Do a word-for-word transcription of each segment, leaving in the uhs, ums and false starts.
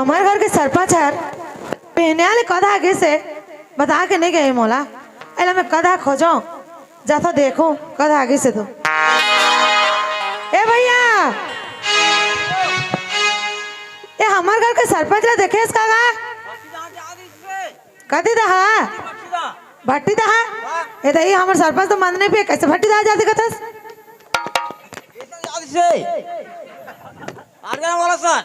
हमर घर के सरपंच हर पहनिया ले कदा आगे से बता के नहीं गए मोला। एला मैं कदा खोजो, जाथो देखो कदा आगे से तो। ए भैया, ए हमर घर के सरपंच ला देखेस का गा? कति दहा? भट्टी दहा? ए त ई हमर सरपंच तो मन नहीं पे, कैसे भट्टी दहा जाती कथस? आर्गन वाला सन।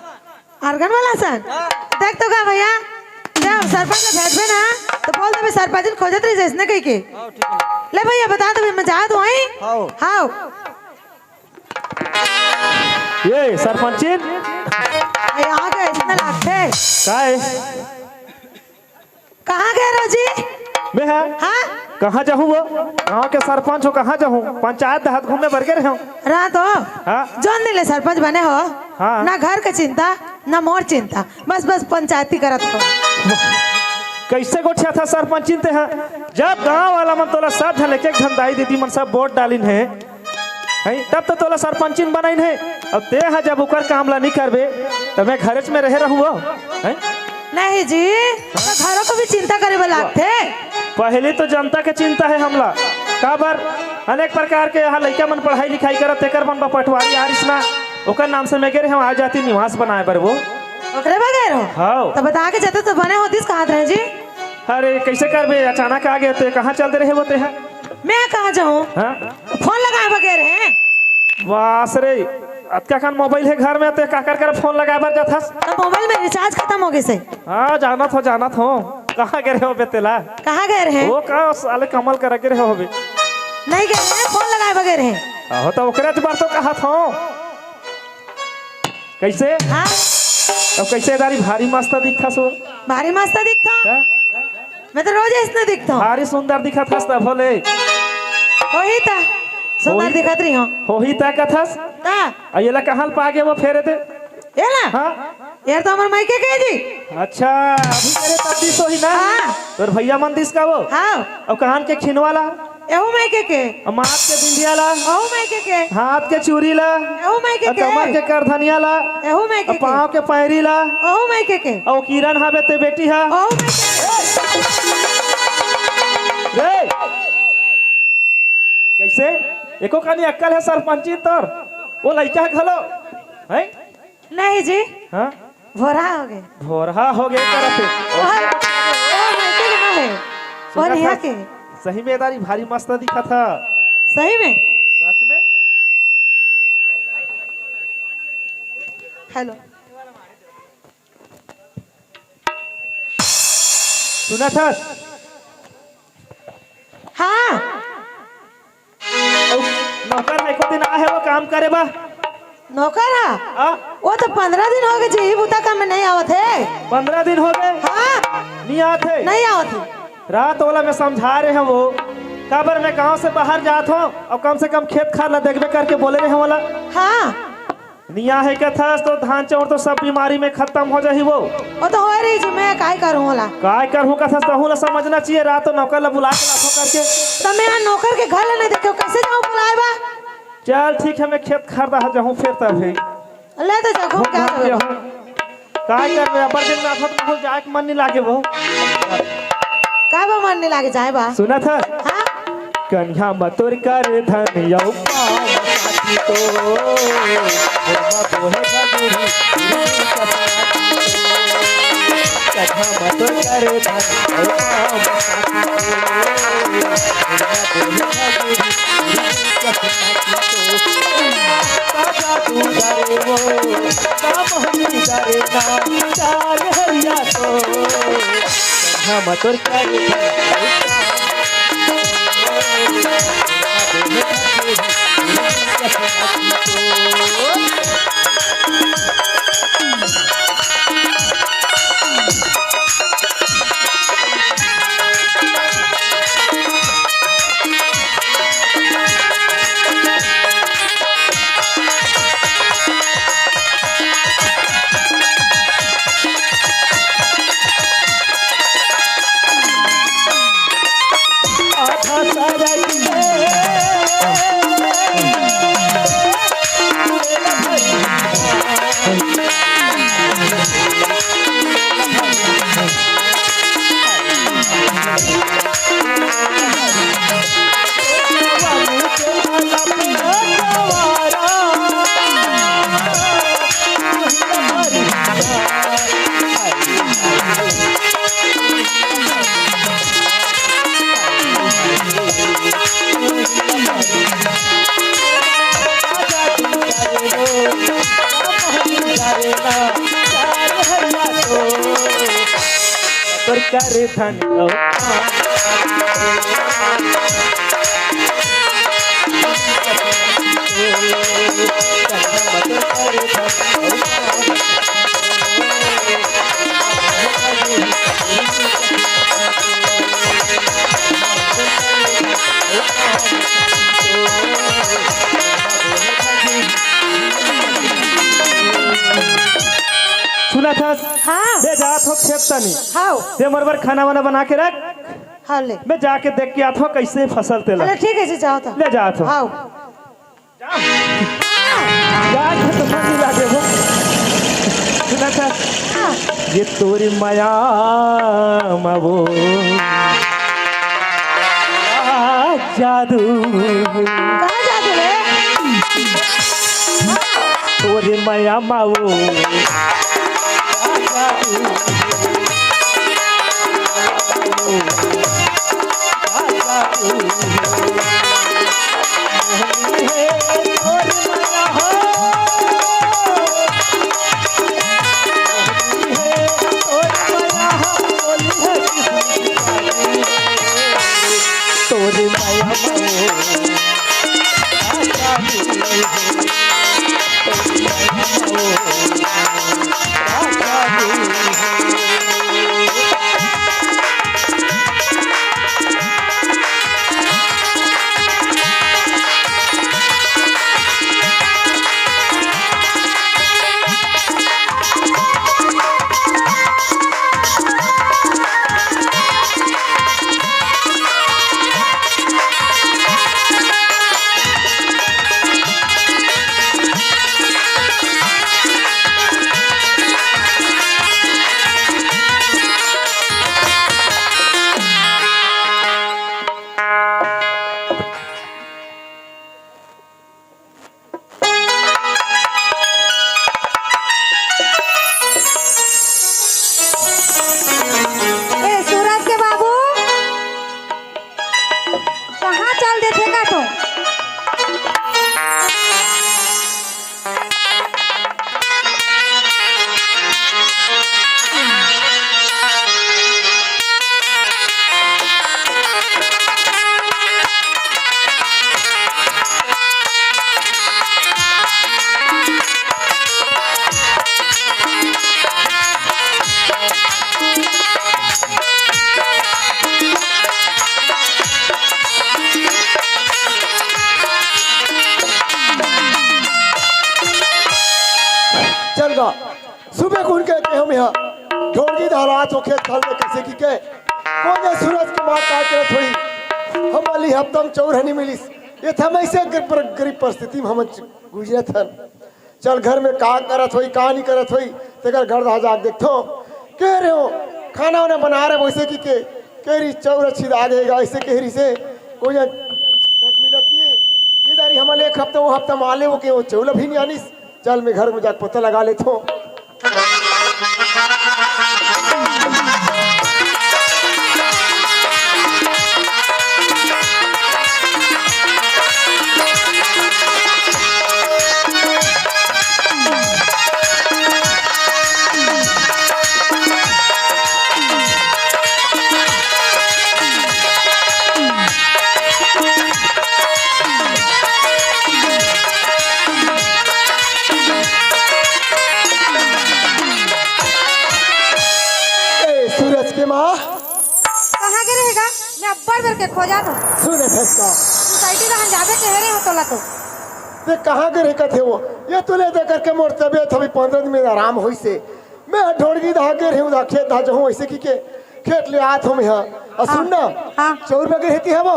आर्गन वाला सन? हाँ। देख तो का भैया, जब सरपंच से भेंटबे ना, तो बोल देबे सरपंच जी खोजत रही जैसने कही के। हाँ, ठीक है। ले भैया, बता देबे, मैं जात हूँ, हैं? हाँ। हाँ। ये सरपंचिन? ये आ गए, इतना लागथे। काय? कहाँ गए रहो जी? मैं है? हाँ? कहाँ जाहूँ वो? गाँव के सरपंच हो, कहाँ जाहूँ? पंचायत देहात घूमे बर गे रहे हो। रात हो? हाँ? जोन दिन ले सरपंच बने हो, हाँ। ना घर के चिंता, ना मोर चिंता, बस, बस पंचायती करत हो। कैसे गोठिया था सरपंचिन ते, हाँ? जब गाँव वाला मन तोला सब झन, एक एक झन दाई दीदी मन सब वोट डालिन है, हैं? तब तो तोला सरपंचिन बनाइन है। अब ते हा जब ओकर काम ला नहीं करबे, त मैं घरेच में रहे रहूँ वो, हैं? नहीं जी, तो घरों को भी चिंता करे बर लागथे। पहली तो जनता के चिंता है हमला। काबर? अनेक प्रकार के यहाँ लइका मन पढ़ाई लिखाई करत, तेकर मन बर पटवारी आरिस ना, ओकर नाम से मैं गे रहे हूँ आदिवासी निवास बनाए बर वो। ओकरे बगैर हो? हाँ। तो बता के जते तो बने होतिस, कहाँ रहे जी? अरे, कैसे करबे? अचानक आ गए, तो कहाँ चल दे रहे वो ते हैं? मैं कहाँ जाऊँ? हाँ? फोन लगाए बगैर हैं। वास रे, अतका कन मोबाइल है घर में, ते काकर कर फोन लगाए बर जाथस? तो मोबाइल में रिचार्ज खत्म हो गए से। हाँ, जानत हो, जानत हो। कहाँ गए रहे हो बेतेला? कहाँ गए रहे? वो का साले कमल कर गे रहे हो बे? नहीं गए हैं, फोन लगाए बगैर हैं। आहो, तो ओकरे बर तो कहत हो। कैसे? हाँ? अब कैसे दारी भारी मस्त दिखथस वो? भारी मस्त दिखथस? हैं? मैं तो रोज ऐसने दिखथस। भारी सुंदर दिखत हस त भोले। होही ता, सुंदर होही दिखत रही हूँ। होही ता कथस? ता। आ येला कहाँ ल पागे वो फेरे दे? येला? हाँ। यार तो हमर मायके के जी। अच्छा, अभी करे तब दिस होही ना? हाँ। तोर भैया मन दिस का वो? हाँ। अउ कान के खिनवा ला? एहू मायके के। अउ माथ के बिंदिया ला? एहू मायके के। हाथ के चूड़ी ला? एहू मायके अउ के। कमर के करधनिया ला? एहू मायके अउ के। पाँव के पैरी ला? एहू मायके के। अउ किरण हावे ते बेटी हा? एहू मायके के। रे! कैसे? एको कानी अक्कल है सरपंची तोर? वो लइका घलो? हैं? नहीं जी। हाँ? भोरहा हो गए। भोरहा हो गए करत हे। ओहर, ओहर मायके के ना है। सुनत ओहर यहाँ हस? के। सही में दारी भारी मस्त दिखत ह। सही में? सच में? हेलो। सुनत हस? हाँ। अउ नौकर में एको दिन आ हे वो काम करे बा। नौकर हा? आ? वो तो पंद्रह दिन हो गए जी, बुता काम में नहीं आवत हे। पंद्रह दिन हो गए? हाँ। नहीं आत हे? नहीं आवत हे। रात वाला मैं समझा रहे हैं वो, काबर मैं गांव से बाहर जात हूँ अउ कम से कम खेत खार ला देखबे करके बोले रहे वाला। हाँ। निया हे कथस तो धान चाउर तो सब बीमारी में खत्म हो जाही वो। वो तो होए रही जी, मैं काय करूँ ओला? काय करहूँ कथस, तहूँ ला समझना चाहिए, रात तो नौकर ला बुला के लाथो करके। तो मैं यहाँ नौकर के घर ले नहीं देखे, कैसे जाऊँ बुलाए बा? चल ठीक है, मैं खेत खार दा जाहूँ फिर तब है। ले तो जाओ, घूम के आ जाओ। काय करबे, अबर दिन में आफत में जाए के मन नहीं लागे वो। का बा मन नहीं लागे जाए बा? सुनत हस? हाँ? कनिहा म तोर करधन अउ पाँव म साथी तो, ओमा बोहे भगुरी, कनिहा म तोर करधन अउ पाँव म साथी तो, ओमा बोहे भगुरी, करथन अउ सुनत हस? हाँ। ले जात हो खेत तनी। हाँ। ते मोर बर खाना वाना बना के रख। हाँ, ले। मैं जाके देख के आत हो कैसे फसल तेला। अरे ठीक है जी, जाओ तो। ले जात हो। हाँ। जा। हाँ। जा, खेत में नहीं लागे वो। सुनत हस? हाँ। ये तोरी मया मा वो जादू। कहाँ जादू रे? तोरे मया माओ। तोरे मया ए, सूरज के बाबू, कहाँ चल देथे का तो? चल गा, सुबह कुन के हम यहाँ ढोलकी दहलात हो खेत खाल में कैसे की के। कोने सूरज के माँ का करत होई, हम अली हफ्ता में चौर हनी मिलिस। ये था मैं इसे गरीब, गरीब परिस्थिति में हम गुजरत हन। चल घर में का करत होई, का नहीं करत होई, तेकर घर दहा जाके देखथो। कह रहे हो, खाना वाना बना रहे वैसे की के, कह रही चौर अच्छी दाग है, ऐसे कह रही से, कोई मिलत नहीं है। ये दारी हम एक हफ्ता, वो हफ्ता माले वो के वो चौल भी नहीं आनिस। चल मैं घर में जाके पता लगा लेथो। ए, सूरज के माँ। कहाँ के रहेगा? मैं अब्बड़ बेर के खोजा तो। सुन फसका। सोसाइटी रहन जाबे कह रहे हो तोला तो। ते कहाँ के रहे कथे वो? ये तो ले दे करके मोर तबियत अभी पंद्रह दिन में आराम होई से। मैं ढोड़गी दहा के रहे हूँ, खेत दहा जाऊँ ऐसे की के खेत ले आत हूँ मैं यहाँ। और सुन ना, हाँ। चौर में गई रहती है वो।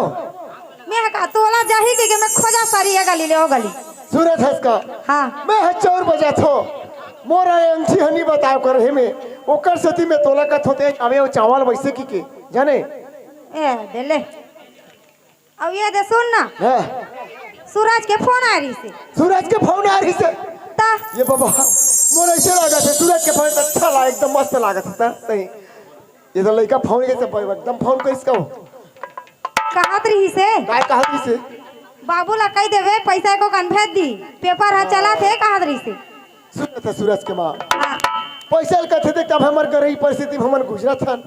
मैं का तोला जाही के, के मैं खोजा सारी है गली ले ओ गली। सूरज हंस का। हाँ। मैं ह चौर बजा थो। मोर अंशी हनी बताओ कर हे में। ओकर सेती में तोला कथो ते अबे वो चावल वैसे की के। जाने? ए, दे ले। अब ये दे सुन ना। हाँ। सूरज के फोन आ रही से। सूरज के फोन आ रही से। ता। ये बाबा, मोर ऐसे लागत है, सूरज के फोन अच्छा ला, एकदम मस्त लागत है, ता, सही। ये तो लइका फोन के सब एकदम फोन करिस का हो। कहत रही से। काय कहत रही से? बाबू ला कह देवे, पैसा एको कन भेज दी, पेपर ह चला थे, कहत रही से। सुनत है सूरज के माँ। हाँ। पैसा ल कथे थे, तब हमर गरीब परिस्थिति में हमन गुजरत हन।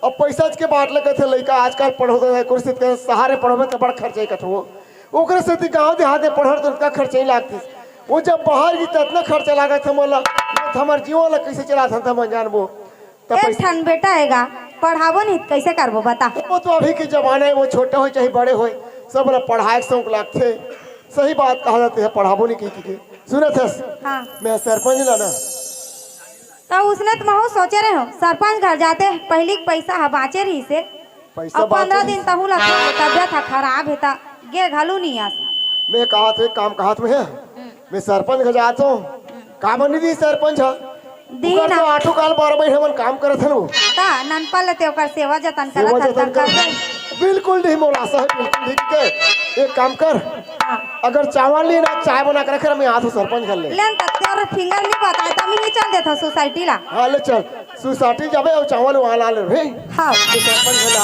अब पैसा के बात लगत हे, लइका आजकल पढ़ो तो कुर्सी के सहारे पढ़ोबे तो बड़ खर्चा ही कथो। ओकरे सेती गांव देहात में पढ़ल तो उनका खर्चा ही लागतिस। वो जब बाहर गिस त अतना खर्चा लागत हे मोला, त हमर जीवन ला कइसे चलात हन त मन जानबो। त एक पैसा ठन बेटा हे गा, पढ़ाबो नहीं त कइसे करबो बता। वो तो अभी के जमाना हे, वो छोटे होय चाहे बड़े होय, सब ला पढ़ाए के शौक लागथे। सही बात कहा जाथे, पढ़ाबो नहीं कहि के। सुनत हस? हाँ। मैं सरपंच ला ना। त उसने त महू सोचे रहे हो, सरपंच घर जाते पहली के पैसा ह बाँचे रहिसे। पैसा अब पंद्रह बाँचे दिन रहिसे। तहू ला तबियत ह खराब हे त गे घलू नहीं आस। मैं कहत हूँ, एक काम कहत हूँ, मैं सरपंच घर जात हूँ, काम नहीं दी सरपंच ह। दी ओकर ना। तो आठो काल बारह महीने हमन काम करत हन वो। त ननपन ले ते ओकर सेवा जतन सेवा करत हन, जतन त कर कर। दे। बिल्कुल नहीं, मोर आशा हे, बिल्कुल नहीं के। एक काम कर, हाँ। अगर चावल नहीं ना, चाय बना के रखे, मैं आत हूँ सरपंच घर ले। लेन त तोर फिंगर नहीं बताए, त मैं ही चल देत हूँ सोसाइटी ला। हाँ, ले चल, सोसाइटी जाबे अउ चावल वहाँ ला ले रे। हाँ। तो सरपंच घर ला।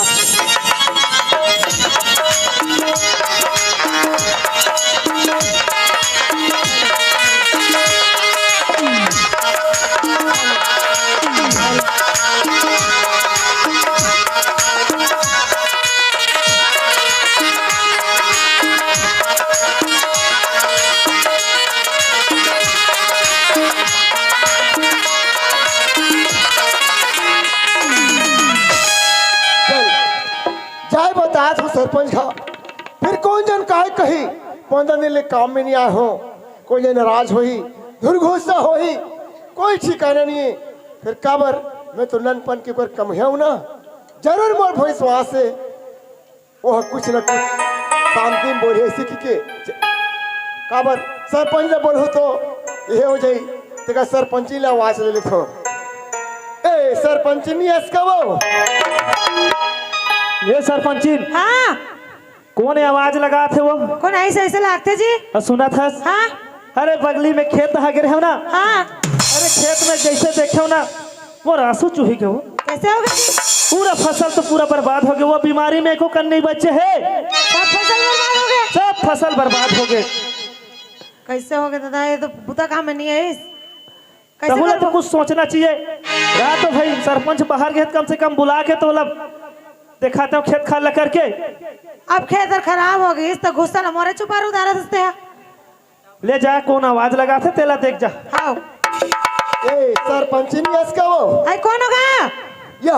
चल, जाय बतात हूँ सरपंच हा, फिर कोन जन काय कही, पंद्रह दिन ले काम में नहीं आय हो, कोई जन नाराज होही, दुर्गुस्सा होही, कोई ठिकाना नहीं हे। फिर काबर, मैं तो ननपन के ऊपर कम हूँ ना, जरूर मोर विश्वास हे। ओह कुछ न कुछ शांति में बोले, ऐसे की के। काबर सरपंच ला बोलहूँ तो यह हो जाई, तेका सरपंची ला आवाज ले लेथो। ए, सरपंचनी अस का वो? ये सरपंचिन, हाँ। कोन आवाज लगात हे वो? कोन ऐसे, ऐसे लागथे जी? अ, सुनत हस? हाँ। अरे, बगली में खेत ह गिरे हो ना? हाँ। अरे, खेत में जैसे देखे हो ना, मोर आंसू चूही गे वो। कैसे हो गे जी? पूरा फसल तो पूरा बर्बाद हो गे वो, बीमारी में एको कन नहीं बचे हे। सब फसल बर्बाद हो गे? सब फसल बर्बाद हो गे। कैसे हो गे दादा, ये तो बुता काम में नहीं आइस। कैसे तहु ला तो करबो? कुछ सोचना चाहिए। रात तो भाई सरपंच बाहर गे हे, कम से कम बुला के तो ओला देखाते हो खेत खार ला करके। अब खेत हर खराब हो गिस, त गुस्सा ला मोरे चुपारू डारत हस ते हा। ले जा, कोन आवाज लगाथे, तेला देख जा। हाँ। ए, सरपंचिनी अस का वो? आई, कोन हो गा? या,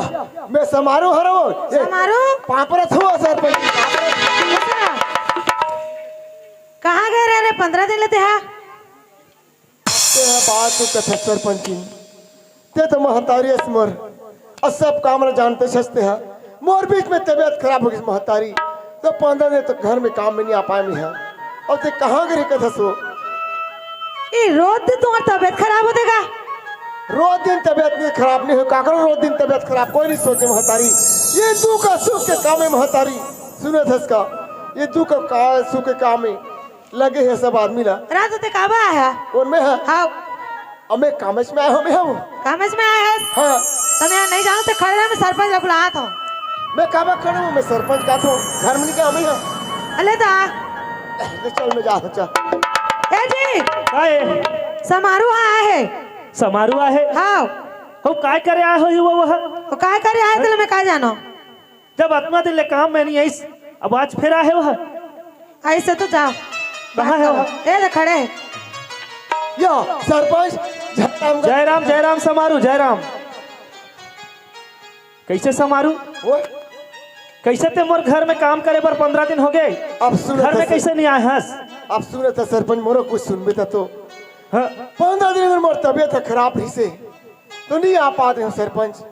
मैं समारू हरो। ए, समारू? पापरत हुआ सरपंच। अच्छा। कहाँ गे रहे रे पंद्रह दिन ले ते हा? ते हा बात तो कथा सरपंचिन। ते तो महतारी अस मोर, अउ सब काम ल जानते हस ते हा। मोर बीच में तबियत खराब हो गिस महतारी, तो पंद्रह दिन तक घर में काम में नहीं आ पाए मैं हा। अउ ते कहाँ गे रहे कथस वो? ए, रोज दिन तुम्हार तबियत खराब होथे गा? रोज दिन तबियत नहीं खराब नहीं हो, काकरो रोज दिन तबियत खराब कोई नहीं सोचे महतारी। ये दुख अउ सुख के काम हे महतारी, सुनत हस का? ये दुख अउ का-, सुख के काम हे। लगे हे सब आदमी ला। रात होते काबर आय हा? कोन मैं हा? हाँ। अब मैं कामच में आय हों, मैं हा वो। कामच में आय हस? हाँ। त मैं नहीं जानों, ते खड़े रह, मैं सरपंच ला बुलात हों। मैं काबर खड़े हों, मैं सरपंच का तो घर में नहीं गया, मैं हा। अले दा। ले चल, मैं जात हों, चल। ए जी। काय? समारू हा आय हे। समारू आय हे? हाँ। हो, काय करे आय हो, वो, वो? वो काय करे आय, तेला मैं काय जानों? जब अतना दिन ले काम में नहीं आइस, अब आज फेर आय हे वो? ऐसे तो जाओ। कहाँ हे वो? ए दे खड़े हे। या, सरपंच, जय राम। जय राम, जय राम समारू, जय राम। कैसे समारू? ओए। कैसे ते मोर घर में काम करे बर पंद्रह दिन हो गे? अब सुनत घर में हस। कैसे नहीं आय हस? अब सुनत हस सरपंच, मोरो कुछ सुनबे त तो। हाँ। पंद्रह दिन में मोर तबियत खराब रहिसे, तो नहीं आ पात हों सरपंच।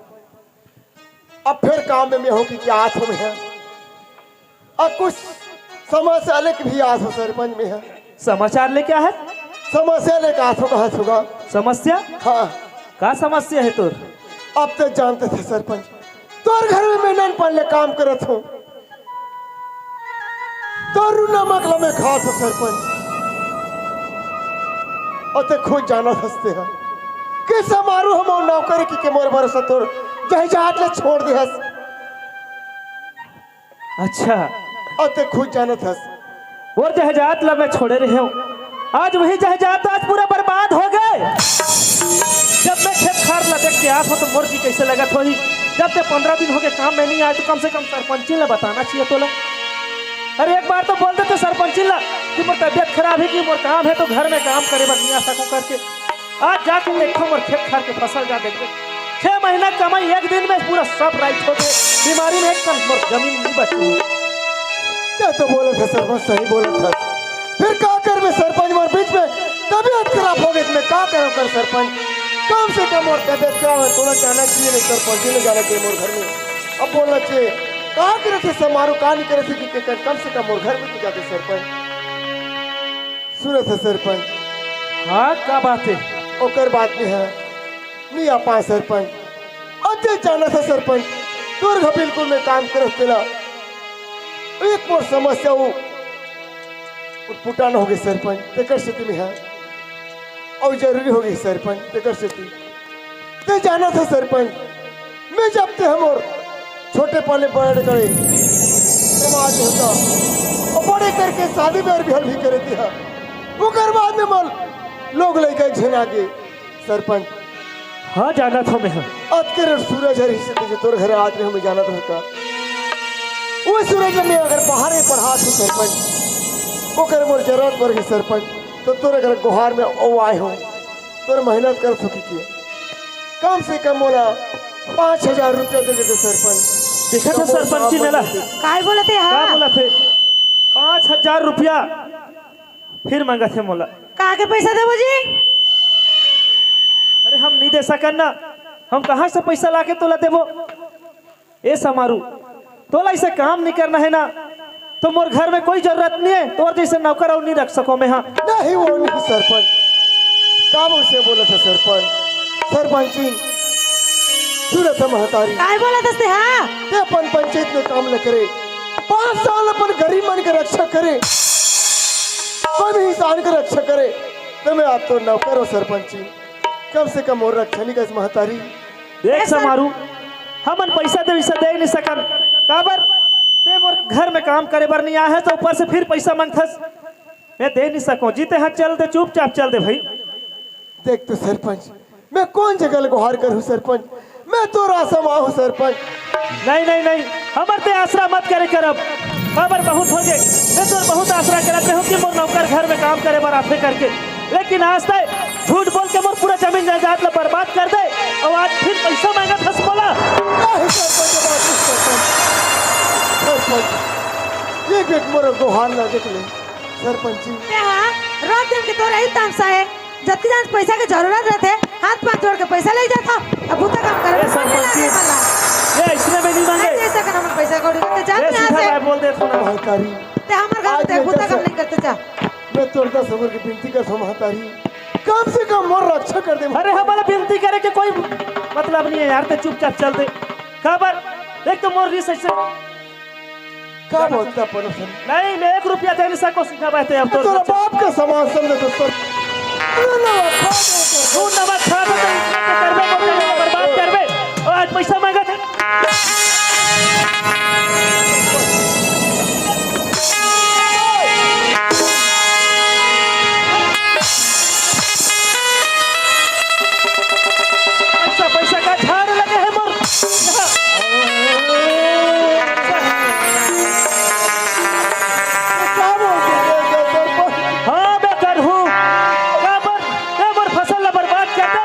अब फेर काम में मैं हों कि क्या आत हों मैं हा। अउ कुछ समस्या लेके भी आत हों सरपंच मैं हा। समाचार लेके आय हस? समस्या लेके आत हों, कहत हों गा। समस्या? हाँ। का समस्या हे तोर? अब ते जानत हस सरपंच, तोर घर में मैं ननपन ले काम करत हों। दारू नमक ल मैं खात हों सरपंच। अउ ते खुद जानत हस ते हा कि समारू हा मोर नौकर कहिके मोर भरोसा तोर जहजात ल छोड़ दे हस। अच्छा। अउ ते खुद जानत हस। वो जहजात ल मैं छोड़े रहे हों। आज वही जहजात आज पूरा बर्बाद हो गे। जब मैं खेत खार ला देख के आत हों तो मोर जी कैसे लगत होही? जब ते पंद्रह दिन होगे काम में नहीं आए तो कम से कम सरपंची ला बताना चाहिए तोला। अरे एक बार तो बोल देते सरपंची ला कि मोर तबीयत खराब हे, कि मोर काम हे तो घर में काम करे बर नहीं आ सकूं करके। आज जाके देखो मोर खेत खार के फसल जा देखबे, छह महीना कमाई एक दिन में पूरा सब राइट हो गए, बीमारी में एक कन मोर जमीन नहीं बची। ते तो बोलत हस सरपंच, सही बोलत हस। फिर का करबे सरपंच, मोर बीच में तबीयत खराब हो गई, मैं का करूं कर सरपंच? कम से कम मोर तबीयत खराब हे, तोला जाना चाहिए नहीं सरपंच, नहीं जाना चाहिए मोर घर में। अब बोलना चाहिए, का करे थे समारोह, का नहीं करे थे कि कम से कम मोर घर में तो जाते सरपंच। सुनत हस सरपंच। हाँ, का बात हे? ओकर बात नहीं हे, नहीं आ पाए सरपंच। अते जानत हस सरपंच, तोर घर बिल्कुल मैं काम करत तेला। एक मोर समस्या हो, उटपुटान हो गई सरपंच, तेकर सेती में हे। अउ जरूरी हो गई सरपंच, तेकर सेती। ते जानत हस सरपंच, मैं जब ते हमर छोटे पाले बड़े करे समाज होता, अउ बड़े करके शादी ब्याह बिहाव भी करे दिहा। ओकर बाद में मोर लोग लइका एक झन आगे सरपंच। हाँ, जानत हों मैं, हाँ। अतके रे सूरज हर हिस्से ते जो तोर घर आज में हमें जानत हों का। वो सूरज में अगर बाहर में पढ़ात हों सरपंच, ओकर मोर जरूरत पड़ गई सरपंच, तो तोर घर गुहार में ओ आए हों। तोर मेहनत कर सुखी के कम से कम मोला पाँच हजार रुपया दे देते सरपंच। देखा था तो मोर सरपंची काम नेला। बन जैसे। काय बोलत हे? का हाँ, बोलत हे? पाँच हजार रुपया फिर मांगत हे मोला। का के पैसा देबो जी? अरे हम नहीं दे सकन ना, हम कहाँ से पैसा लाके तोला देबो? ए समारू, तोला इसे काम नहीं करना हे ना, तो मोर घर में कोई जरूरत नहीं हे, तोर जैसे नौकर अउ नहीं रख सकों मैं, हाँ। नहीं, वो नहीं सरपंच, काम उसे बोलत हे सरपंच। सरपंची, सुनत हे महतारी। काय बोलत हस ते, हाँ? ते अपन पंचायत में काम न करे, पाँच साल अपन गरीब मन के रक्षा करे, कोई भी इंसान के रक्षा करे, तो मैं आप तो नौकर हों सरपंची, कम से कम मोर रक्षा नहीं करस महतारी। देख ए सर समारू, हमन पैसा दे, वैसा दे नहीं सकन। काबर? ते मोर घर में काम करे बर नहीं आए हस, तो ऊपर से फिर पैसा मांगथस। मैं दे नहीं सकों। जीते हाँ चल दे, चुपचाप चल दे भाई। देख तो सरपंच, मैं कौन जगह ले गुहार करूँ सरपंच? मैं तोर आसरा हों सरपंच। नहीं, नहीं, नहीं, हमर ते आसरा मत करे करब। काबर बहुत हो गए, मैं तोर बहुत आसरा करत रहूं कि मोर नौकर घर में काम करे बर आथे करके, लेकिन आज ते झूठ बोल के मोर पूरा जमीन जायदाद ला बर्बाद कर दे, अउ आज फिर पैसा मांगत हस मोला। नहीं सरपंच, बात नहीं सरपंच। सरपंच, ये बेट मोर गुहार ला देख ले सरपंची। ते हा, रात दिन के तोर यही तमसा हे। जतकी जान पैसा के जरूरत रहथे, हाथ पांव जोड़ के पैसा ले जाथव, अब बूता काम करे ए, बर कोन सरपंची, लागे वाला? ये इसने में नहीं मांगे। नहीं दे सकन हमन पैसा कौड़ी, ते जा ये यहाँ सीधा से। मैं बोल देता हूँ ना। महतारी, ते हमर घर आज ते ये बूता काम जैसे नहीं करते, जा। मैं तोर दस हमर की विनती करता हूँ महतारी, कम से कम मोर रक्षा कर दे। अरे हमारा विनती करे के कोई मतलब नहीं है यार, ते चुपचाप चल दे। काबर? एक तो मोर रिस ऐसे का बोलता पनो सर? नहीं, मैं एक रुपया दे नहीं सको, सीधा बात है, अब तो तोरा बाप के समान समझे तो सर। तू नवा खा दे तो। तू नवा खा दे तो इतना तो करबे, वो करबे, बर्बाद करबे। और आज पैसा मांगा था। पैसा, पैसा का झाड़ लगे है मोर। हाँ, मैं करहूँ। काबर, ते मोर फसल ला बर्बाद कर दे।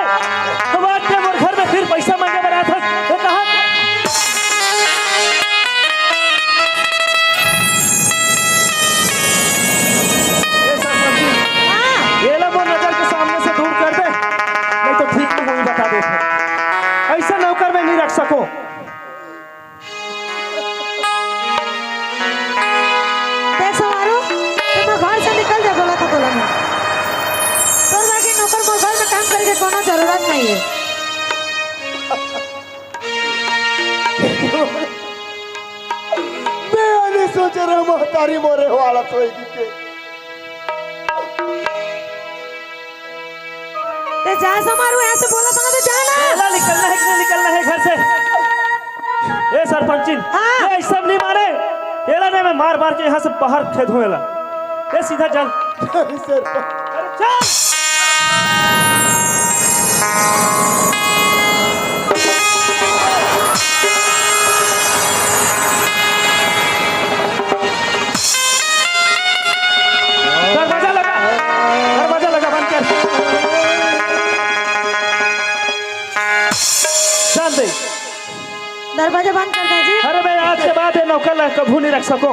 तो आज ते मोर घर में फिर पैसा मांगे बर आथस। ये कहाँ? ये सरपंची, हाँ। ये ला मोर नजर के सामने से दूर कर दे, नहीं तो ठीक नहीं होई, बता देत हूँ। ऐसा नौकर में नहीं रख सको। देख समारू, ते मोर घर से निकल जा, बोला था तोला मैं। तोर बाकी नौकर मोर घर में काम करे के कोनो जरूरत नहीं है। मैं नहीं सोचे रहा महतारी मोरे वाला सोई के। ते जा समारू, यहाँ से बोला था ना, ते जा ना। एला निकलना है कि नहीं निकलना है घर से? ए सरपंचिन, हाँ। ये सब नहीं माने। एला ने मैं मार मार के यहाँ से बाहर खेदहूँ एला। ए सीधा चल। सरपंच। अरे चल। बजे बंद कर दे जी। अरे मैं आज के बाद ये नौकर ला कभू नहीं रख सको।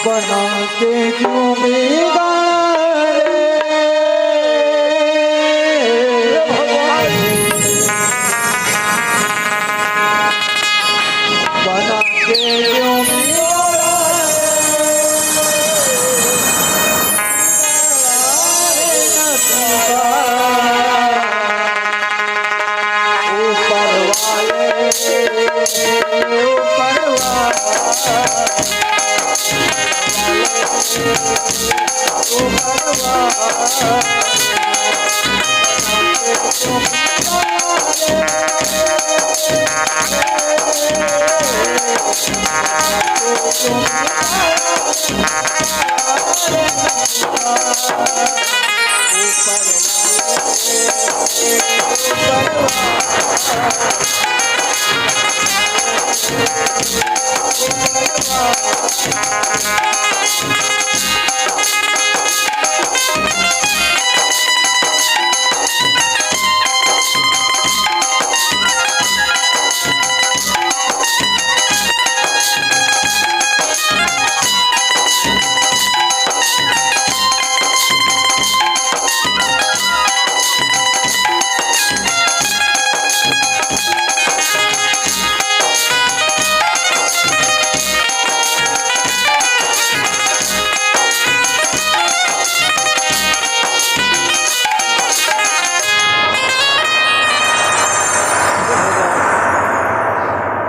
बना के क्यों बिगाड़े भगवान, बना के क्यों बिगाड़े। ऊपर वाले, ऊपर वाले, ऊपर वाले।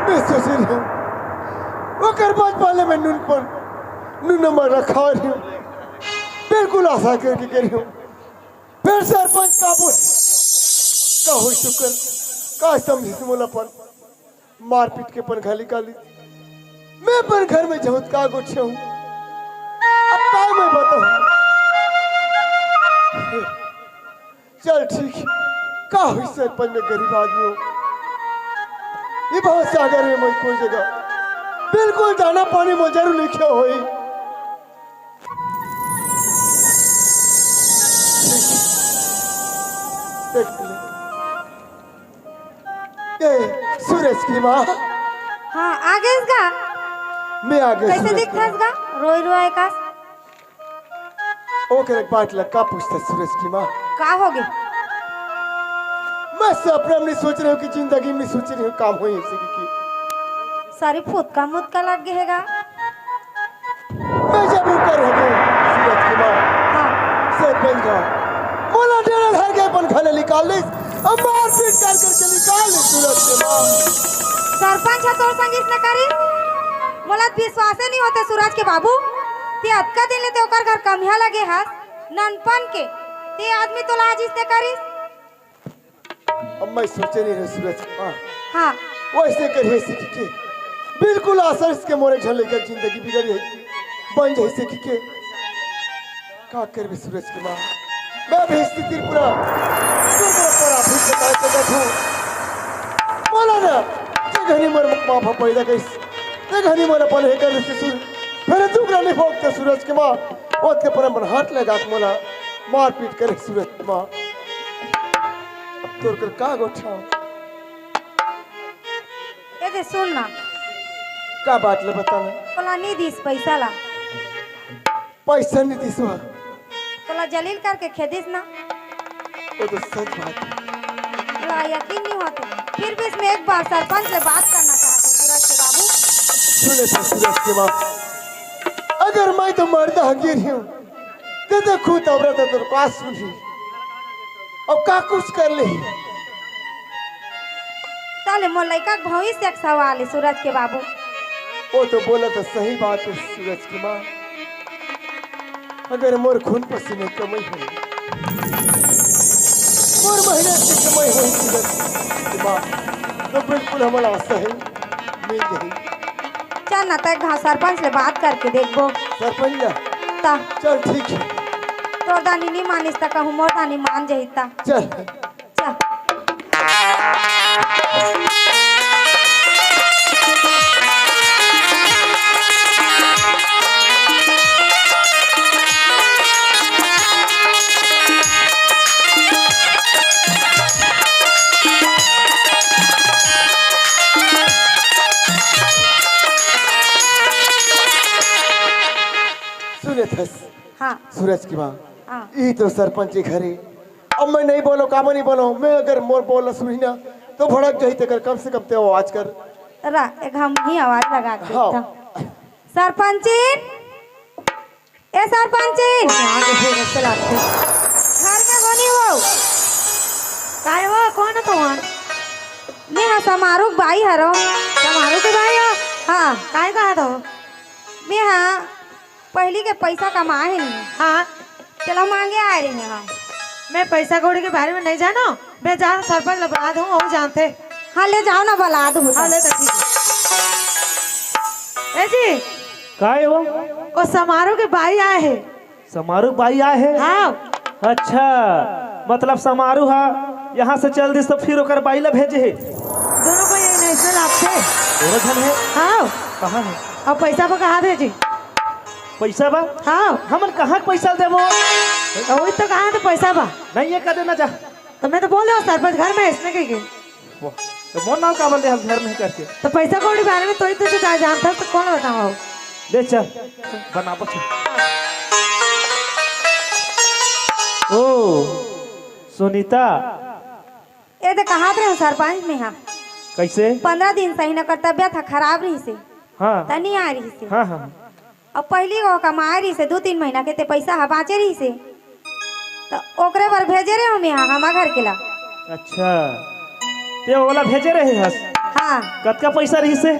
मैं सोचे रहे हूँ, ओकर बाद वाले में नून पर नून मर रखा रही हूँ, बिल्कुल आशा करके कह रही हूँ। फिर सरपंच का बोल, का होई शुक्र, का समझी मोला अपन मारपीट के अपन घर निकाली। मैं अपन घर में जहूत का गोठिया हूँ, अब का मैं बताऊँ? चल ठीक, का होई सरपंच, मैं गरीब आदमी हूँ, ये बहुत सागर में मैं कोई जगह बिल्कुल दाना पानी में जरूर लिखे होई। ठीक, एक मिनट। ए, सूरज की माँ। हाँ, आ गेस गा। मैं आ गेस, कैसे सूरज की दिखथस माँ। गा? रोए रोए का। ओकर एक बात ला का पूछता सूरज की माँ? का हो गे? मैं सपना में नहीं सोच रही हूँ कि जिंदगी में सोच रही हूँ काम होई ऐसे की, की। सारी फुतका मुतका लग गे हे गा। मैं जब ऊपर हो गए सूरज की माँ, हाँ। सरपंच का मोला डेरा धर के अपन घर ले निकाल ले, अब मारपीट कर करके निकाल ले सूरज की माँ। सरपंच ह तोर संग इसने करी? मोला विश्वासे नहीं होते सूरज के बाबू, ते अतका दिन ले ते ओकर घर कमिया लगे हस, ननपन के, ते आदमी तोला आज इसने करिस? अब मैं सोचे नहीं रहे सूरज की माँ। हाँ। वैसे करिए सीख के। बिल्कुल आसर इसके मोरे घर लेकर जिंदगी बिगड़ी है। बन जाए सीख के। का करबे सूरज की माँ? मैं भी स्थिति पूरा, पूरा, पूरा अभी बता सकता हूँ। बोला ना, जे घनी मोर माँ बाप पैदा करिस, ते घनी मोर अपन हे कर से सुर। फिर दुख नहीं भोगते सूरज की माँ। ओत के पर अपन हाथ लगा के मोला मारपीट करे सूरज की माँ। तोर कर का गोठा? ए दे सुन ना। का बात ले बता ना? तोला नी दिस पैसा ला। पैसा नी दिस वा। तोला जलील करके खेदिस ना। वो तो सच बात है। तोला यकीन नहीं होते। फिर भी इसमें एक बार सरपंच से बात करना चाहते हैं सूरज के बाबू। सुने था सूरज के बाबू। अगर मैं तो मरदा हंगीर हूँ, ते तो खुद औरत है, तो का सुनी? अब का कुछ कर ले? ताले मोर लइका के भविष्य के सवाल है सूरज के बाबू। वो तो बोला तो सही बात है सूरज की माँ। अगर मोर खून पसीने कमाई हो, मोर मेहनत से कमाई हो सूरज की माँ, तो बिल्कुल हमारा आशा है, मिल जाए। चल ना, तय घास सरपंच ले बात करके देखबो। सरपंच ला? ता। चल ठीक है। तोर दानी नी मानिस ता कहूँ मोर दानी मान जही ता। चल। चल। सूरज की माँ, हाँ। ई तो सरपंच के घर हे। अब मैं नहीं बोलो, काबर नहीं बोलो? मैं अगर मोर बोल सुनी ना, तो भड़क जाही तेकर। कम से कम ते आवाज कर। रा, एक हम ही आवाज लगा के हाँ। देखता। सरपंचिन, ए सरपंचिन, घर में कोनी हो? काय हो, कोन हो तुमन? मैं हा समारू के बाई हरो। समारू के बाई हो? हाँ। काय कहा तो? मैं हा पहली के पैसा कमाए हे नहीं। हाँ। चलो मांगे आए रहे हैं। मैं पैसा कौड़ी के बारे में नहीं जानो, मैं जान सरपंच ला बला दूँ, वो जानथे। हाँ, ले जाओ ना, बला दो। हाँ, ले तो ठीक है। ए जी, काय हो? वो समारू के बाई आए हे। समारू बाई आए हे? हाँ। अच्छा, मतलब समारू हा यहाँ से चल दिस तो फिर ओकर बाई ला भेजे हे? दोनों को यही नेशनल आप थे। दोनों झन हे? हाँ। कहाँ हे? अब पैसा बा कहाँ भेजी? पैसा बा? हाँ। हमन कहाँ पैसा देबो? वही तो कहा तो पैसा बा। नहीं, ये कदे ना जा। तो मैं तो बोले हो सरपंच घर में इसने कही गई। वाह, तो मोर नाम काबर ले हम घर में करके? तो पैसा कौड़ी बारे में तो ही तुझे जा-, जानता तो कौन बताओ? ले चल, बनाबो चल। ओ, सुनीता। ए तो कहा रहे हो सरपंच में हाँ। कैसे? पंद्रह दिन सही न कर तबियत हा खराब रहिसे। हाँ। तनी आ रहिसे। हाँ, हाँ। अब पहली वो कमाए रहिसे, दू तीन महीना के ते पैसा हा बाँचे रहिसे, त ओकरे बर भेजे रहे हमें यहाँ, हमा घर के ला। अच्छा, ते ओला भेजे रहे हस? हाँ। कतका पैसा रहिसे?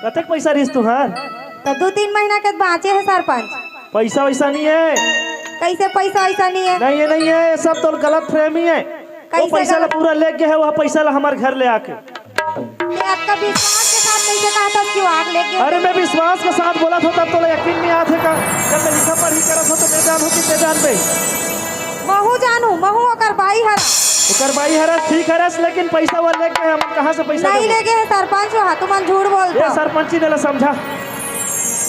कतक पैसा रहिस तुहार? त दू तीन महीना के बाँचे हे सरपंच। पैसा वैसा नहीं है। कैसे पैसा वैसा नहीं है? नहीं है, नहीं है, ये सब तो गलत फहमी है। वो कैसे पैसा ला गलत? पूरा ले गए है, वह पैसा ला हमार घर ले आके। ते अतका विश्वास के साथ कैसे कहत हस कि वो आग लेके? अरे, मैं विश्वास के साथ बोलत हों, तब तोला यकीन नहीं आत हे का? जब मैं लिखा पढ़ी करत हों, तो मैं जानहूँ कि ते जानबे। महू जानहूँ, महू ओकर बाई हरँव। ओकर बाई हरँव, ठीक हरँव, लेकिन पैसा वो लेके हम कहाँ से पैसा नहीं देबो? लेगे हे सरपंच, वहाँ तुमन झूठ बोलत ये हो। सरपंची ने ला समझा।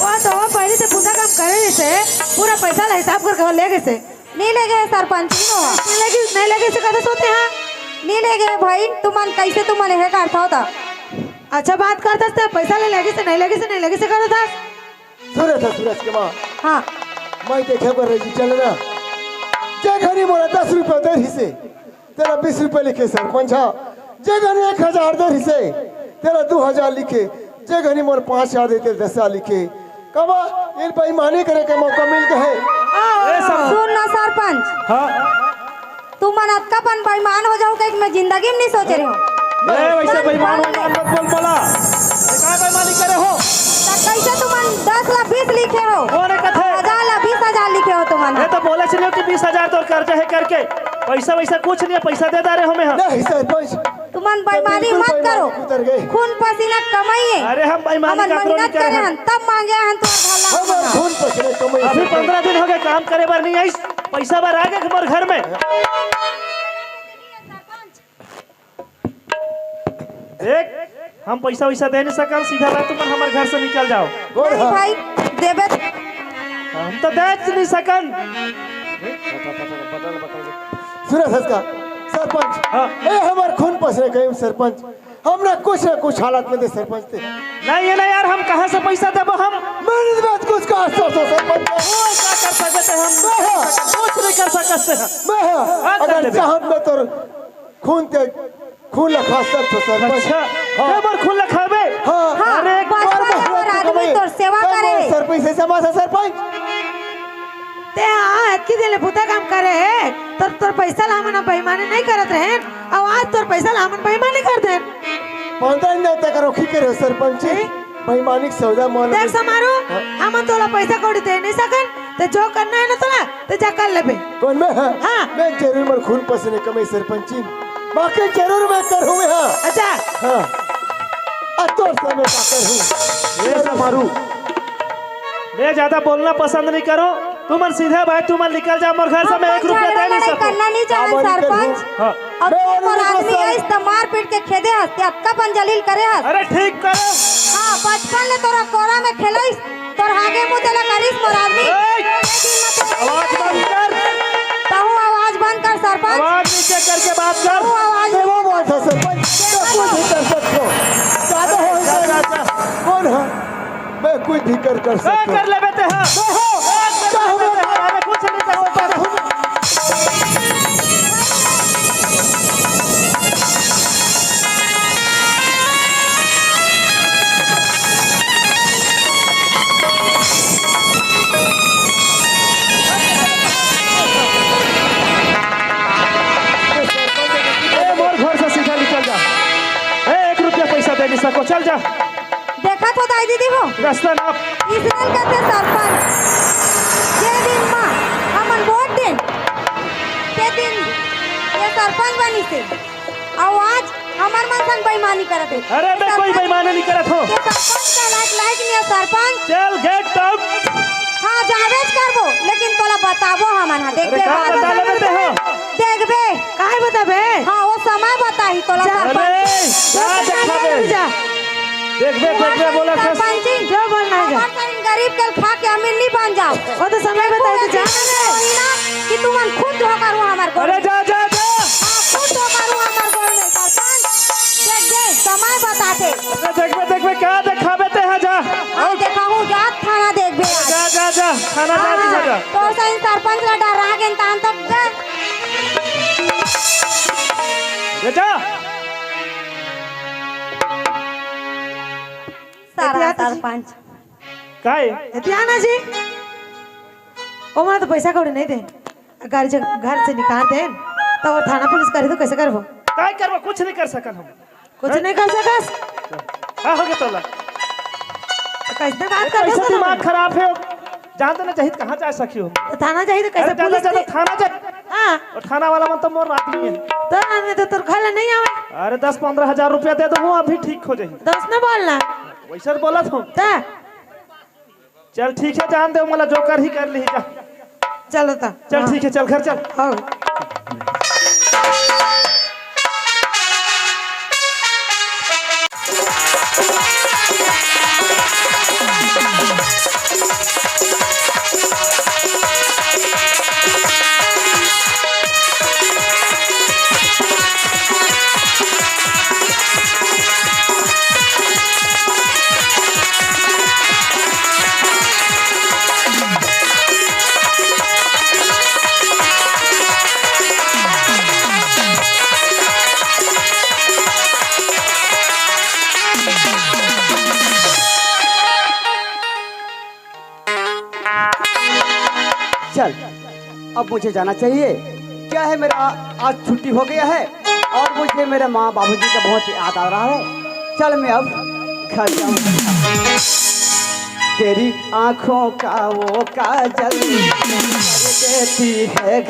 वो तो वो पहले से पूरा काम करे रहिसे, पूरा पैसा ला हिसाब करके वो ले गइसे। नहीं लेगे हे सरपंच, नहीं हो। नहीं लेगे, नहीं लेगे से कदे सोते हैं? नहीं लेगे हे भाई, तुमन कैसे तुमन हे करत हो त? अच्छा बात करत हस ते, पैसा ले लेगे से, नहीं लेगे से, नहीं लेगे से करत हस। सुरत हे, सुरत के माँ। हाँ। मैं देखे बर रही, चल ना। जे घनी मोला दस रुपया दे रहिसे, तेला बीस रुपया लिखे सरपंच हा। जे घनी एक हजार दे रहिसे, तेला दू हजार लिखे। जे घनी मोर पाँच हजार दे, तेला दस हजार लिखे। काबर? एला बेईमानी करे के मौका मिल गए हे। ए, सर- सुन ना सरपंच, हाँ। तुमन अतका पन बेईमान हो जाहू कहिके मैं जिंदगी में नहीं सोचे रहेंव। ए, वैसे बेईमान, बेईमान मत बोल मोला। ये का बेईमानी करे हो? त कैसे तुमन दस ला बीस लिखे हो? कोन हे कथे? हजार ला बीस हजार लिखे हो तुमन। ये तो बोले चलियो कि बीस हजार तोर कर्जा हे करके। पैसा वैसा कुछ नहीं है, पैसा दे डारे हों मैं। नहीं सरपंच। तुमन बेईमानी बिल्कुल मत करो। बेईमानी उतर गई। खून पसीना कमाई हे। अरे हम बेईमानी हमन काकरो नहीं मेहनत करे करे हन। हन, तब मांगे हन तोर घर ला। हमर खून पसीना कमाई। अभी पंद्रह दिन हो गए काम करे बर नहीं आइस, पैसा बर आ गए मोर घर में। देख, हम पैसा वैसा दे नहीं सकन, सीधा बात तुमन हमर घर से निकल जाओ। बोल नहीं हाँ। भाई, देबे। हम तो दे नहीं सकन। सुरत हे का सरपंच? हाँ। ए, हमर खून पसीना कमाई सरपंच। हम ना कुछ ना कुछ हालत में दे सरपंच ते। नहीं, ये नहीं यार, हम कहाँ से पैसा देबो हम? मेहनत बात कुछ का सोचो सरपंच। वो क्या कर सकते हम? मैं हाँ। कुछ नहीं कर सकते हम। मैं हाँ। हाँ, कर अगर लेबे। चाहत में तोर खून ते, खून ला खा सकत हो सरपंच। अच्छा, हाँ। ते बर खून ला खाबे? हाँ। हाँ, अरे, एक बार बचपन में मोर आदमी तोर सेवा करे। सरपंच से समाज है सरपंच। ते हाँ, अतकी दिन ले बुता काम करे हे, तोर, तोर पैसा ला हमन बेईमानी नहीं करत रहेन, अउ आज तोर पैसा ला हमन बेईमानी कर देन। पंद्रह दिन तक रोकी करे हो सरपंच। हैं? बेईमानी के सौदा मान देख समारू, हाँ। हमन तोला पैसा कौड़ी दे नहीं सकन, ते जो करना हे ना तोला, ते जा कर लेबे। कौन मैं? हाँ। हाँ। मैं जरूर मोर खून पसीना कमाई सरपंची, बाकी जरूर मैं करहूँ मैं, हाँ। अच्छा। हाँ। आ तोर से मैं का करहूँ? ए समारू, मैं ज्यादा बोलना पसंद नहीं करो, तुमन सीधे भाई, तुमन निकल जा मोर घर से, मैं एक रुपया दे नहीं सकूँ। करना नहीं चाहे सरपंच। हाँ। अब मैं तोर आदमी आइस त मार पीट के खेदे हस, ते अतका पन जलील करे हस। अरे ठीक करे। हाँ, बचपन ले तोला कोरा में खेलाइस, तोर हागे मुँह तेला करिस मोर आदमी। ए, आवाज बंद कर। तहूँ आवाज बंद कर सरपंच। आवाज नीचे करके बात कर। तहूँ आवाज मैं वो बात है सरपंच, मैं कुछ भी कर सकता हूँ। ज्यादा हो जा, जा, जा। कौन है? मैं कुछ भी कर, कर सकता हूँ। कर लेबे ते, हाँ। मैं हूँ। कर लेबे ते, हाँ। अरे सको, चल जा। देखत हो दाई दीदी हो, रस्ता ना। इसराइल के थे सरपंच, जे दिन मा हमन वोट देन, ते दिन ये सरपंच बनिस हे। अउ आज हमर मन संग बेईमानी करत हे। अरे, मैं कोई बेईमानी नहीं करत हो। ये सरपंच का लायक, लायक नहीं है सरपंच। चल, get out। हाँ, जाबेच करबो, लेकिन तोला बताबो हमन हा। देखबे, अरे, का बाद में बता लेबे ते हो? देखबे। काहे बताबे? हाँ, वो समय बताही तोला जा। सरपंच। अरे, जा, जा, जा, देखाबे। जा। देखबे, देखबे, बोला सरपंच जी। जो बोलना है, जा। हमार सरीन गरीब के खा के अमीर नहीं बन जाओ। वो तो समय बताही, तो जा ना रे। वही ना कि तुमन खुद धोखा रू हमार गोड़। अरे, जा, जा, जा। हाँ, खुद धोखा रू हमार गोड़ में, सरपंच। देखबे, समय बताथे। अरे, देखबे, देखबे, का देखाबे ते हा, जा। हाँ, देखाहूँ, जा, थाना देखबे आज। जा, जा, जा, थाना जा, हाँ, जा, जा। तोर सरीन सरपंच ला डरा गेन तान तक दे। बेटा। सारा एतिया तो जी। सरपंच। काय? एतिया ना जी। ओमन तो पैसा कौड़ी नहीं दे। घर से, घर से निकाल दे। तो वो थाना पुलिस करे तो कैसे करबो? काय करबो? कुछ नहीं कर सकन हम। कुछ हैं? नहीं कर सकस? का हो गया तोला? तो कैसे बात ये कर कैसे सकत दिमाग हन? खराब है? जानते ना चाहिए कहाँ जा सकी हो? तो थाना चाहिए तो कैसे अरे, ज्यादा, पुलिस ज्यादा के थाना जा। हाँ। और थाना वाला मन तो मोर आदमी है। तो आदमी तो तोर घर नहीं आवे। अरे, दस पन्द्रह हजार रुपया दे दो, वो अभी ठीक हो जाही। तो उसने बोलना। वैसे बोला था। तो? चल, ठीक है, जान दे, मोला जो कर ही कर ली जा। चलो तो। चल, हाँ। ठीक है, चल घर चल। हाँ। चल, अब मुझे जाना चाहिए। क्या है, मेरा आज छुट्टी हो गया है और मुझे मेरे माँ बाबूजी का बहुत याद आ रहा है। चल, मैं अब घर जाऊँ। तेरी आंखों का वो काजल कर देती है।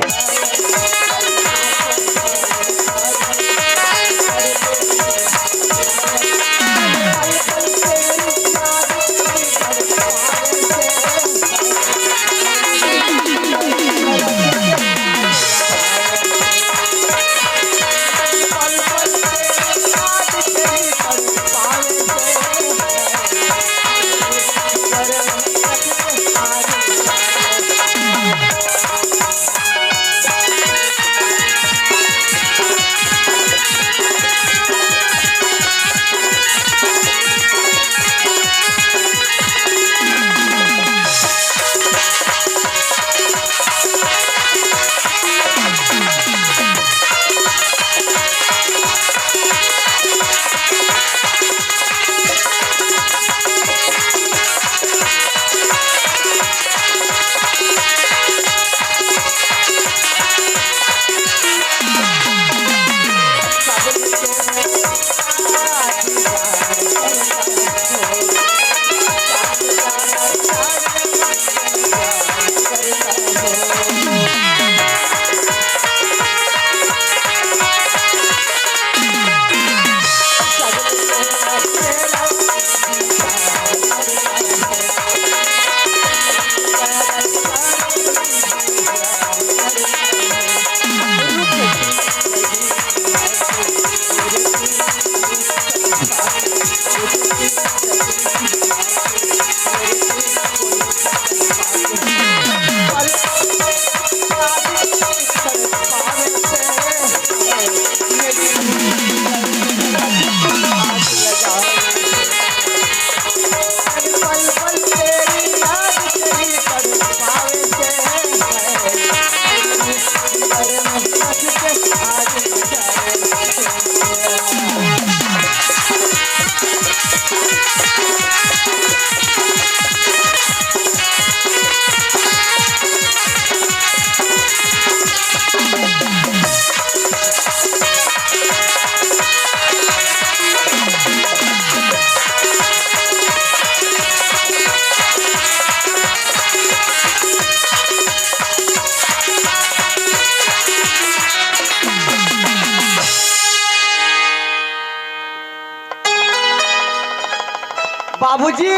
बाबूजी।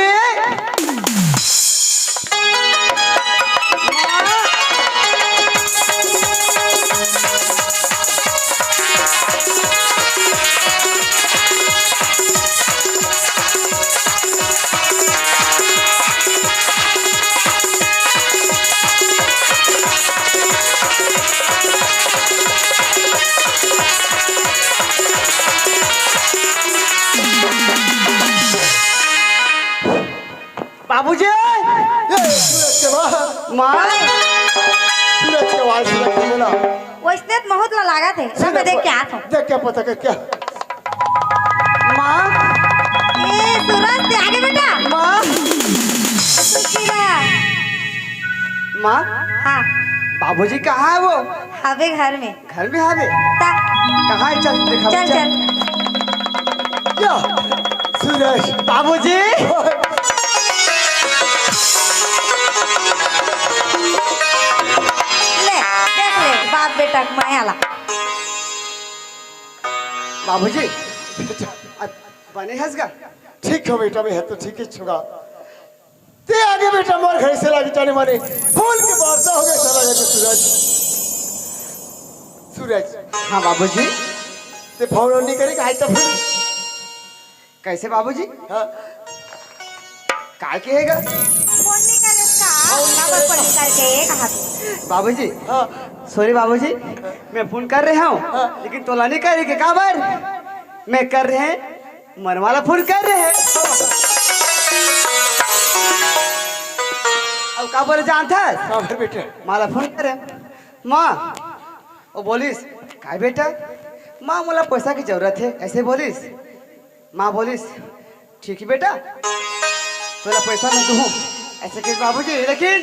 बाबूजी। ए, सूरज के माँ। माँ। सूरज के आवाज सुना के बोला। वैसने त बहुत ला लागत हे। सब देख के आत हो। देख के पता कर क्या? माँ। ए, सूरज, ते आगे बेटा। माँ। सुखी रह। माँ। हाँ। बाबूजी कहाँ हे वो? हवे घर में। घर में हवे? ता। कहाँ हे? चल, देखा, चल, चल। चल। या, सूरज। बाबूजी। ले, देख ले, बाप बेटा के माया ला। बाबूजी, बेटा, अब बने हस गा? ठीक हो बेटा, मैं हे तो ठीक ही छुगा। ते आगे बेटा मोर घर से लागे जाने माने फूल के वर्षा हो गए, चला गए तो सूरज। सूरज। हाँ बाबूजी। ते फोन नहीं करे, कहा तब? कैसे बाबूजी? हाँ। काय कहेगा? फोन नहीं करे उसका। फोन नहीं बाबा करे। फोन नहीं करके कहा। बाबूजी। हाँ। सॉरी बाबूजी, मैं फोन कर रहा हूँ, हाँ। लेकिन तोला नहीं करे के काबर? मैं कर रहे हैं, मन वाला फोन कर रहे हैं। अब का बोले जानता है? हाँ फिर बेटे। माला फोन करे, माँ, वो बोलिस, "काय बेटा?" "माँ, मोला पैसा की जरूरत है," ऐसे बोलिस। माँ बोलिस, "ठीक है बेटा, तोला पैसा मैं दूँ," ऐसे कहे बाबूजी। लेकिन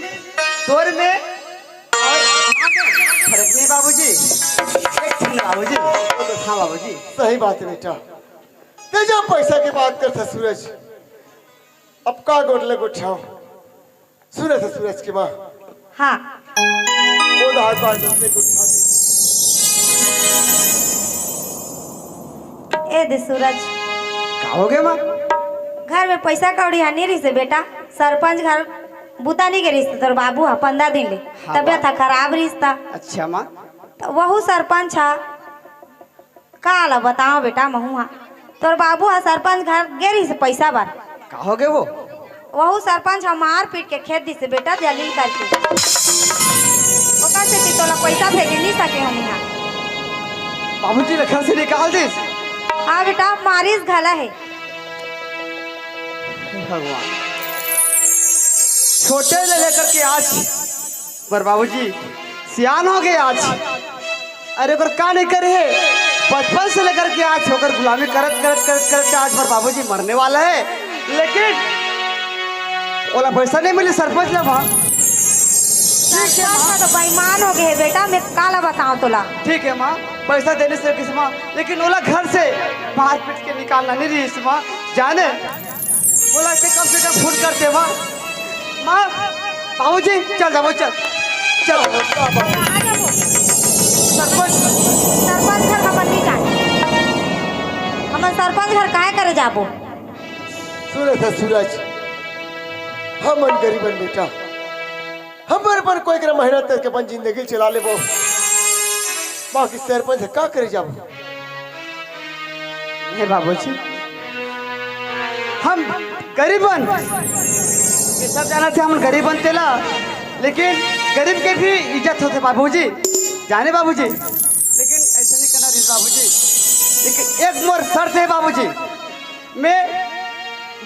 तोर में और माँ में फर्क नहीं बाबूजी, एक ठन बाबूजी। हाँ बाबूजी। सही बात है बेटा, ते जब पैसा की बात करता सूरज, अब का गोठ ले गोठाओ। सूरज हे, सूरज के माँ। हाँ। वो दाल पान जिसने कुछ खा दी। ए दे सूरज। का हो गया माँ? घर में पैसा कौड़ी हा नहीं रहिस हे बेटा, सरपंच घर बुता नहीं गे रहिस हे तोर बाबू हा पंद्रह दिन ले, हाँ, तबियत हा खराब रहिस ता। अच्छा माँ। तो वहू सरपंच हा का ला बताओ बेटा, महू हा तोर बाबू हा सरपंच घर गे रहिस पैसा बर। का हो गे वो? वहू सरपंच हा मार पीट के खेद दिस बेटा, जलील करके। ओकर सेती तोला पैसा भेजे नहीं सके हमी हा। बाबूजी ला घर से निकाल दिस। हाँ बेटा, मारिस घला हे। हे भगवान, छोटे ले लेकर के आज मोर बाबूजी सियान हो गए आज। अरे ओकर का नहीं करे हे, बचपन से लेकर के आज ओकर गुलामी करत करत करत करत के आज मोर बाबूजी मरने वाला है, लेकिन ओला पैसा नहीं मिली सरपंच ला माँ। ठीक है माँ। सरपंच तो बेईमान हो गए हे बेटा, मैं का ला बताओ तोला। ठीक है माँ, पैसा देने से किस माँ, लेकिन ओला घर से मार पीट के निकालना नहीं रहिस माँ, जाने। बोला इसे कम से कम फोन करते माँ। माँ, बाबूजी, चल जाबो, चल। चल। आ जाबो। सरपंच। सरपंच घर हमन नहीं जाए। हमन सरपंच घर काहे करे जाबो? सुने था सूरज, हमन गरीबन बेटा, हमर अपन कोई करा मेहनत करके अपन जिंदगी चला लेबो, बाकी सरपंच ह का करे जाबो? नहीं बाबूजी, हम गरीबन, ये सब जानथे हमन गरीबन तेला, लेकिन गरीब के भी इज्जत होथे बाबूजी, जाने बाबूजी, लेकिन ऐसे नहीं करना रहिस बाबूजी, लेकिन एक मोर शर्त है बाबूजी, मैं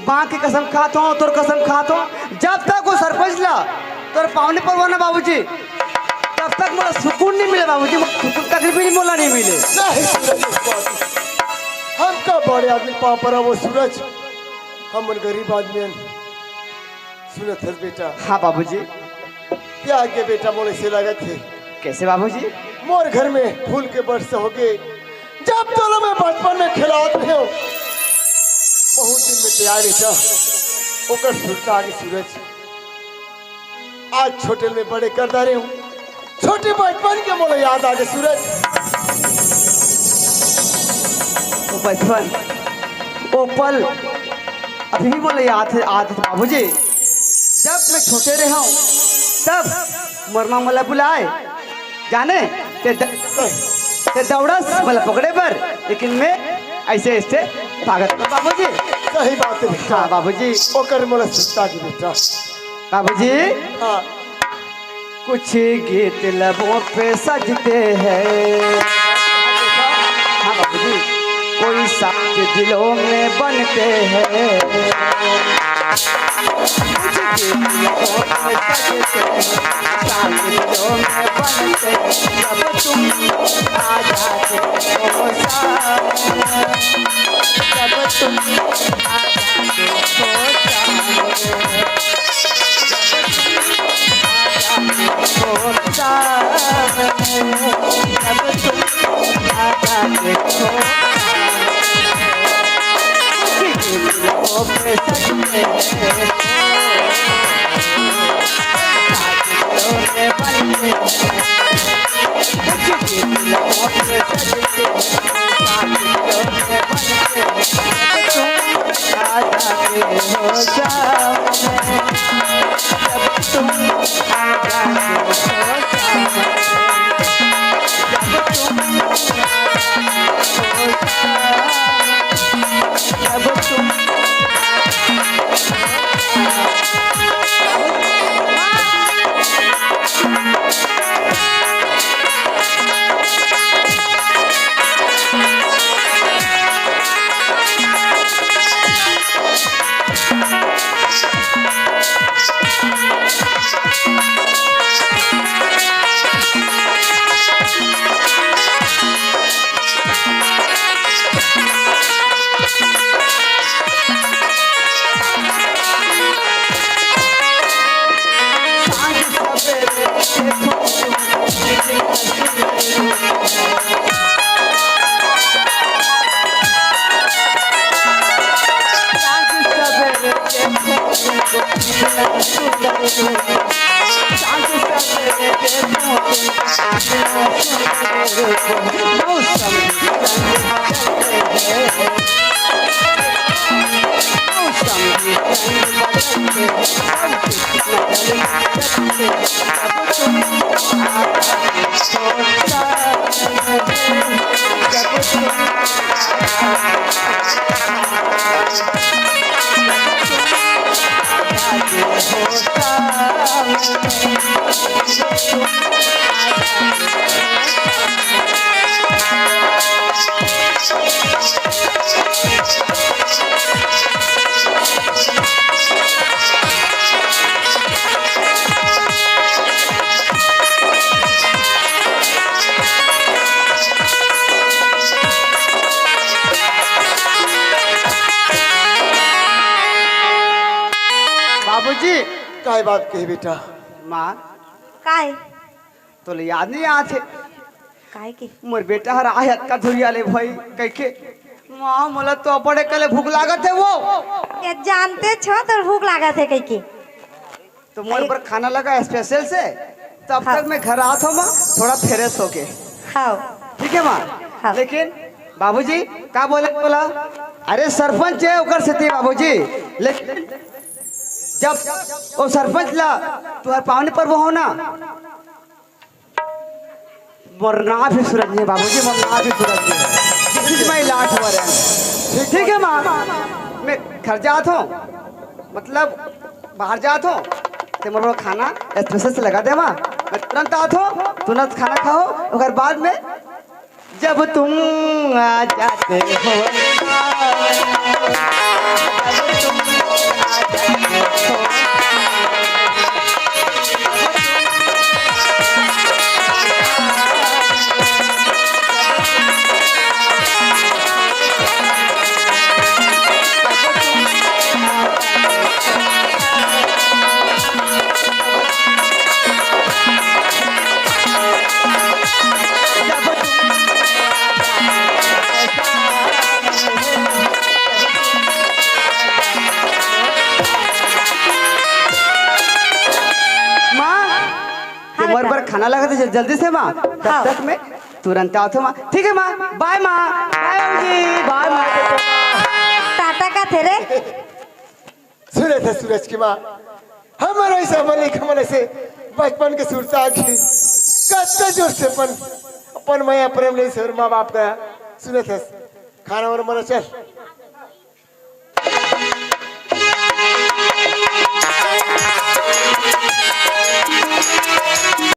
माँ की कसम खात हूँ, तोर कसम खात हूँ, जब तक वो सरपंच ला तोर पाँव नहीं परवाना बाबूजी, तब तक मोला सुकून नहीं मिले बाबूजी, मोला सुकून तकलीफ भी नहीं, मोला नहीं मिले। नहीं सूरज, इस बात, हम का बड़े आदमी पाँव परा वो सूरज, हमन गरीब आदमी हन। सुनत हस बेटा? हाँ बाबूजी। ते आगे बेटा मोला से लागत हे। कैसे बाबूजी? मोर घर में फूल के बरस होगे। जब तोला मैं बचपन में खेलावत रहे हो, बहुत दिन में ते आए बेटा, ओकर सुरता आगे सूरज। आज छोटे में बड़े कर डारे हूँ, छोटे बचपन के मोला याद आगे सूरज। वो बचपन, वो पल, अभी भी मोला याद हे, याद हे बाबूजी, जब मैं छोटे रहे हूँ, तब मोर माँ मोला बुलाए, जाने, ते द-, ते दौड़स मोला पकड़े बर, लेकिन मैं ऐसे, ऐसे भागत रहे बाबूजी। सही बात हे बेटा। हाँ बाबूजी। ओकर मोला सुनता जी बेटा। बाबूजी। हाँ। कुछ गीत लबों पे सजते हैं। हाँ बाबूजी। कोई साज दिलों में बनते हैं। कुछ गीत लबों पे सजते हैं, साज दिलों में बनते हैं। जब तुम आ जाते हो सामने, जब तुम आ जाते हो सामने, बाबूजी। काय बात कही बेटा? माँ। काय? तोला याद नहीं आत हे? काय के? मोर बेटा हर आए अतका धुरिया ले भाई, कहिके, "माँ, मोला तो अब्बड़ अकन भूख लागत हे वो।" ये जानते छो तोर भूख लागत हे कहिके। तो मोर बर खाना लगा special से, तब हाँ। तक मैं घर आत हूँ माँ, थोड़ा fresh होके। हाँ। ठीक है माँ? हाँ। लेकिन बाबूजी, का बोले बोला? अरे सरपंच हे ओकर सेती बाबूजी, लेकिन जब वो सरपंच ला तुहर पावनी परबो हो ना, मोर नाम भी सूरज नहीं है बाबूजी, मोर नाम भी सूरज नहीं है। This is my last word। ठीक, ठीक है माँ, मैं घर जात हूँ, मतलब बाहर जात हूँ, ते मोर बर खाना special से लगा दे माँ। मैं तुरंत आत हूँ, तुरंत खाना खाओ, ओकर बाद में जब तुम आ जाते हो, जब तुम आ जाते हो। माँ, हाँ मोर बेटा। बर खाना लगा दे जल्दी से माँ। तब हाँ। तक मैं तुरंत आत हूँ माँ। ठीक है माँ, bye माँ, bye बाबूजी, bye माँ। टाटा का थे रे? त सूरज के माँ, हमर ऐसा बने के मन से बचपन के सुरता आ गई। कत्ता जोर से अपन अपन मया प्रेम ले से माँ बाप का सुनत हस। खाना वाना बना चल।